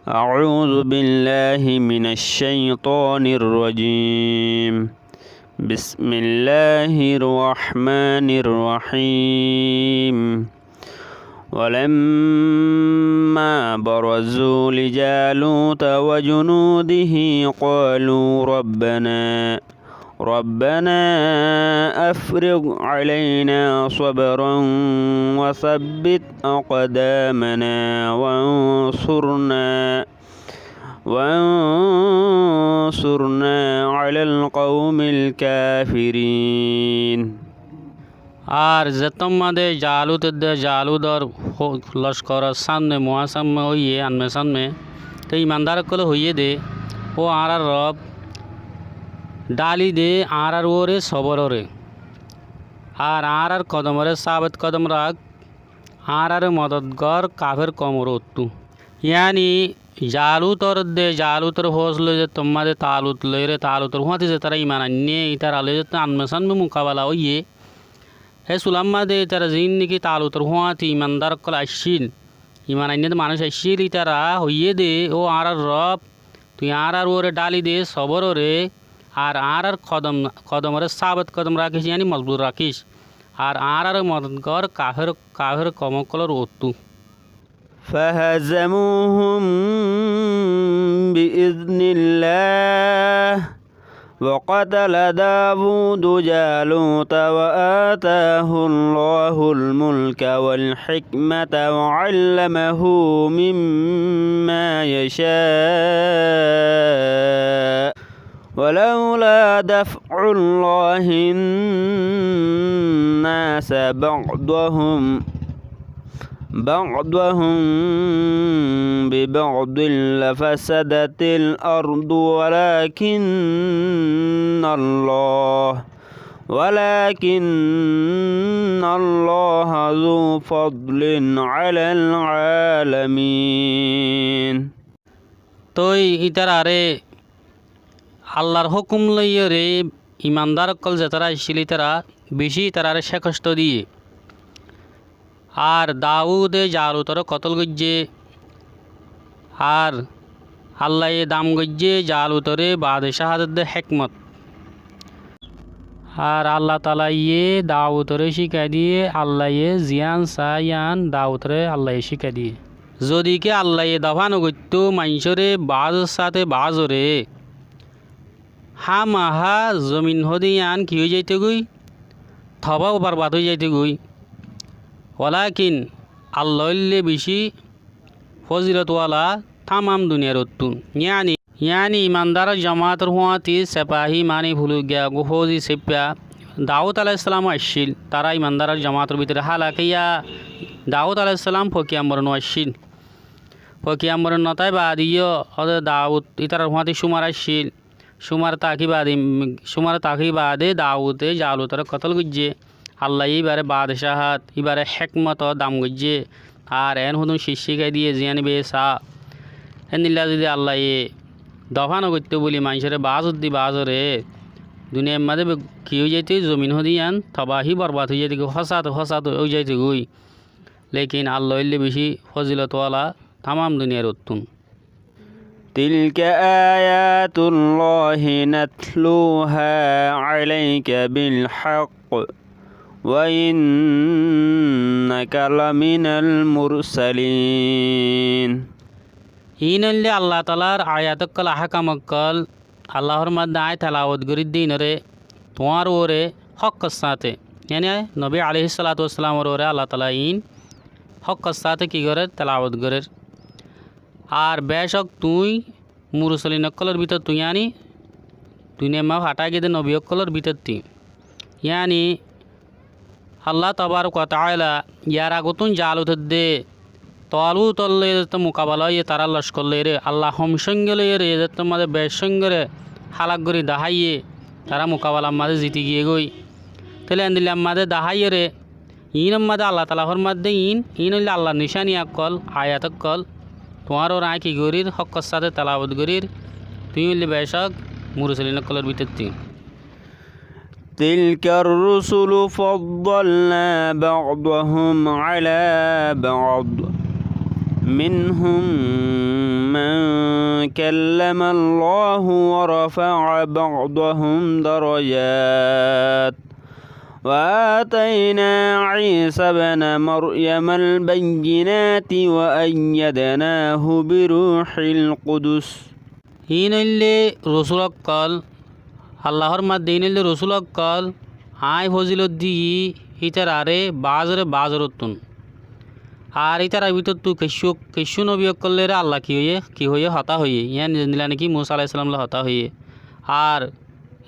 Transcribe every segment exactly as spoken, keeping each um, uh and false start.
أعوذ بالله من الشيطان الرجيم. بسم الله الرحمن الرحيم. ولما برزوا لجالوت وجنوده قالوا ربنا، ربنا أفرغ علينا صبرا وثبت أقدامنا وانصرنا وانصرنا على القوم الكافرين. Ar zettót mazé Jalut edde Jalutor hó-, lockor sámne muhásámni óiye, ámne sámne, te imandar ókkole hoiyé dé, ó añárar Rob, dháli de añárar uore sobórore, ar añárar kodomore sábet kodom rak, añárare modot gor kafer koumor uottú. Yáni Jalutor edde Jalutor fóuj loi zettót mazé Talut loiyóre, Talutor fúañti zetará iman ainné, ítara loi zettót ámne sámne mukabela óiye, hé sulam mazé ítara ziín niki Talutor fúañti imandar ókkol aiccíl, iman ainné dé manúic aiccíl, ítara hoiyé dé, ó añárar Rob, tui añárar uore dháli de sobórore, ar añárar kodom, kodomore sábet kodom rakís, yáni mozbut rakís, ar añárare modot gor kafer, kafer koum ókkolor uottú. فهزموهم بإذن الله وقتل داود جالوت وآتاه الله الملك والحكمة وعلمه مما يشاء ولولا دفع الله الناس بعضهم، بعضهم ببعض لفسدت الأرض ولكن الله، ولكن الله ذو فضل على العالمين. Toi ítarare Allar hókum loiyóre imandar ókkol zetará accíl ítara bicí ítarare cékoctó diyé. Ar Daude Jalutore kotól goijjé. Ar Allaye dam goijjé Jalutore baade cáhadot de hékmot. Ar Allataalaye Daudore cíkai diyé, Allaye ziyán saá yían Daudore Allaye cíkai diyé. Zodi ki Allaye dofá nogoittó maincóre baázor sáte baázore, hámahá zomin hóde yían ki ói zaitogói? Tobá borbad ói zaitogói. Walakin Alla óilde bicí fózilot wala támam duniyair ottú. Yáni, yáni imandaror jomáator fúañti sepahí mani fulugiya gó fózi séppa Daud aláihissalam accíl. Tará imandaror jomáator bútore hálakiya Daud aláihissalam foki ambor no accíl. Foki ambor no tái baade yó óde Daud ítarar fúañti cúmar accíl. Cúmar taki baade, cúmar taki baade Daude Jalutore kotól goijjé. Allaye íbare baade cáhat, íbare hékmotot dam goijjé. Ar eén hodún cík cíkai diyé ziyán íbaye saá. Héndilla zodi Allaye dofá nogoittó buli maincóre baázor de baázore, duniyair mazé be-, ki ói zaitó, zomin hóde yían tobahí borbad ói zaitogói, fásad, fásad ói zaitogói. Lekin Alla óilde bicí fózilot wala támam duniyair ottún. تلك آيات الله نتلوها عليك بالحق وإنك لمن المرسلين. Iín óilde Allataalar ayat ókkol, ahkam ókkol, Alla formar de aññí telawot gorír de iínoré tuáñr uore hókkor sáñte, yáni Nobi aláihissalatu wassalamor uore Allataala iín hókkor sáñte ki gorér? Telawot gorér. Ar becók tuñí mursolin ókkolor bútottu, yáni duniyair mazé fathái giyé dé nobi ókkolor bútottu. Yáni Allah tabarak wa taala yar agottún Jalut edde Talut loi zettót mukabala óiye, tarár lockor loiyóre, Allah hom sóinge loiyóre, zettót mazé bec sóingore hálak gorí daháiye, tará mukabalar mazé ziti giyégoi. Tóile endilla mazé daháiyore, iínor mazé Allataala formar de iín, iín óilde Allar nicáni ókkol, ayat ókkol, tuáñr uore aññí ki gorír, hókkor sáñte telawot gorír, tuñí óilde becók mursolin ókkolor bútottu. تلك الرسل فضلنا بعضهم على بعض منهم من كلم الله ورفع بعضهم درجات وآتينا عيسى ابن مريم البينات وأيدناه بروح القدس. Iín óilde rosúl ókkol, Alla formar de iín óilde rosúl ókkol, aññí fozílot diyí ítararé baázoré baázorottún. Ar ítarar bútottu keccú, keccú nobi ókkolóre Alla ki hoiyé, ki hoiyé, hotá hoiyé, yían zendila niki Musa aláihissalam lói hotá hoiyé. Ar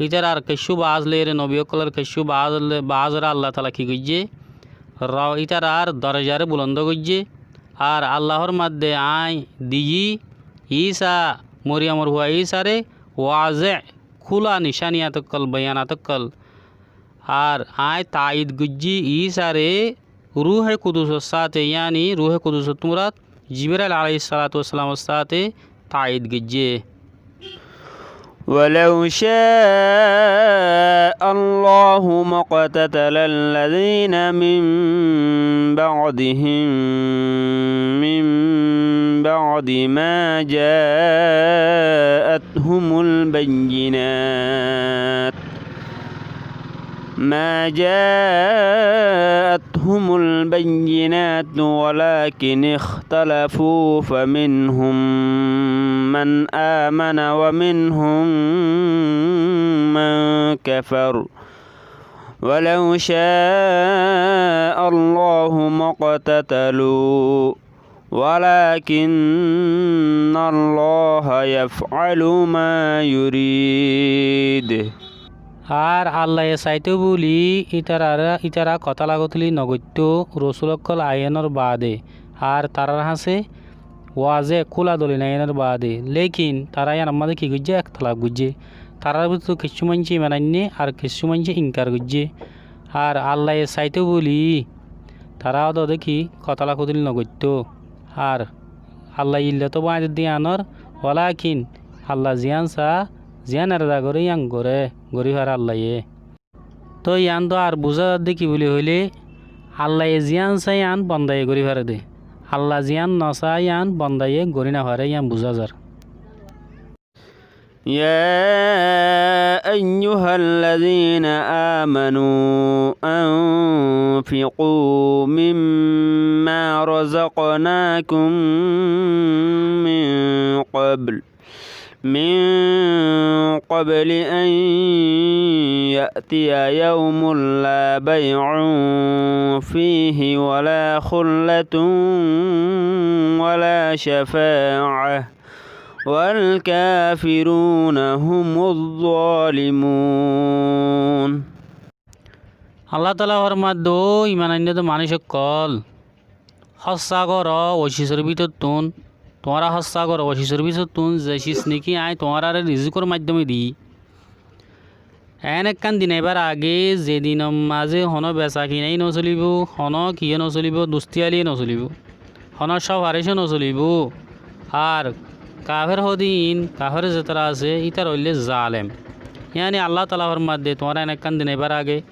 ítarar keccú baáz loiyóre, nobi ókkolór keccú baáz lo-, baázoré Alla taala ki goijjé, ro-, ítarar dorozaré bulondó goijjé. Ar Alla formar de aññí diyí Isa, Moriyamor fua Isaré waze, kúla nicániyat ókkol, beyanat ókkol. Ar aññí taid goijjí Isaré Ruhe Kudusor sáte, yáni Ruhe Kudusottu murad Jibrail aláihissalatu wassalamor sáte taid goijjé. ولو شاء الله ما اقتتل الذين من بعدهم من بعد ما جاءتهم البينات ما جاءتهم البينات ولكن اختلفوا فمنهم من آمن ومنهم من كفر ولو شاء الله ما اقتتلوا ولكن الله يفعل ما يريد. Ar Allaye saitó bóli ítarará, ítara kotala-kotoli nogoittó rosúl ókkol aiyánor baade, ar tarár hañsé waze kúla dolil aiyánor baade. Lékin tará yíanor mazé ki goijjé? Ektalaf goijjé. Tarár bútottu kessú maincé iman ainné, ar kessú maincé inkar goijjé. Ar Allaye saitó bóli tará ódode ki kotala-kotoli nogoittó. Ar Allaye illot báñgi diyé yíanor, walakin Alla ziyán saá, ziyán erada goré yían goré, gorí faré Allaye. Tói yían dóu ar buzá zadde ki bóli hoilé, Allaye ziyán saá yían bondaye gorí faré dé. Alla ziyán nosaá yían bondaye gorí nofaré, yían buzá zar. يا أيها الذين آمنوا أنفقوا مما رزقناكم من قبل من قبل أن يأتي يوم لا بيع فيه ولا خلة ولا شفاعة والكافرون هم الظالمون. Alla taala formar de, ó iman ainné de manúic ókkol, hóssa goró ó cisor bútottún, tuáñra hóssa goró ó cisor bútottún, ze cis néki aññí tuáñráre rizikor maiddóme diyí. Eén ekkán din aibár age, ze dinor mazé honó besa kina yó nosolibóu, honó kiyó nosolibóu, dustiyali yó nosolibóu, honó cófaric ó nosolibóu. Ar kafér hodin, kafér zetará asé, ítara óilde zalem. Yáni Alla taala formar de, tuáñra eén ekkán din aibár age,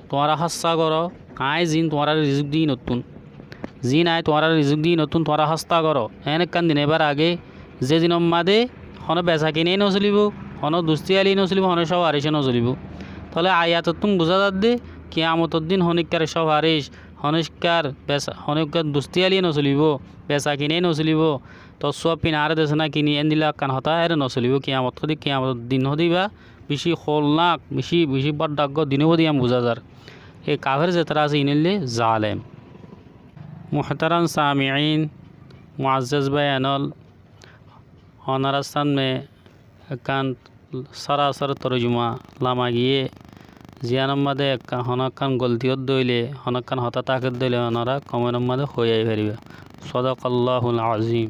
tuáñra hóssa goró, aññí ziín tuáñráre rizuk diyí nottún. Ziín aññí tuáñráre rizuk diyí nottún, tuáñra hóssa goró. Eén ekkán din aibár age, ze dinor mazé honó besa kina yó nosolibóu, honó dustiyali yó nosolibóu, honó cófaric ó nosolibóu. Tóile ayatottún buzá zadde, kiyamotor din honíkkar cófaric, honíkkar besa, honíkkar dustiyali yó nosolibóu, besa kina yó nosolibóu. Tor súab fin añáre desé ná kini, endila ekkán hotá ére nosolibóu. Kiyamot hodí, kiyamotor din hodí ba bicí houlnak, bicí, bicí bóddhaggó din óibo de yían buzá zar. E kafér zetará asé, iín óilde zalem. Muhtaram samiin, muazzez báiyain ól, onorár sámne ekkán sórasór torjuma lama giyé, ziyánor mazé ekká, honó ekkán golti ódde óile, honó ekkán hotá táke dé óile, onorá komentor mazé hoói faribá. صدق الله العظيم.